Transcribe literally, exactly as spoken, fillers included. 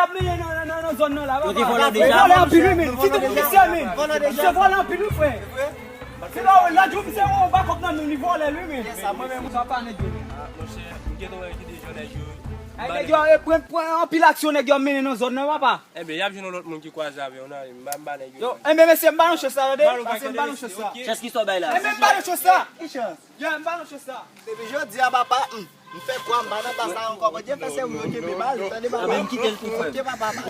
y ap mennen nan, nan, nan, nan zòn nan la, papa. Yo te vòlè deja. Vòlè anpil, wi, men. Vòlè deja. Vòlè anpil, wi, frè. Se la, lòt jou, misye, yon bakòp nan nou, li vòlè, wi, men. Sa, mwen menm, sa pa nèg yo, men. Ah, monchè, m gentan wè ki deja nèg yo. Ay, nèg yo, e, pran, pran anpil aksyon, nèg yo ap mennen nan zòn nan, papa. Enben, y ap jwenn yon lòt moun ki kwaze avè yo, nan, m ba, m ba nèg yo. Yo, enben, mesye, m ba nou chans sa, tande? Pase m ba nou chans sa. Chans ki sa w bay la? Enben, m ba nou chans sa. Ki chans? Yo, m ba nou chans sa. Depi jodi a, papa, hmm, m fè kwa m pa nan baz la ankò. Bondye fè se ou yo kenbe bal, tande, papa? Enben, m kite l tou, frè m. Ok, papa, pase.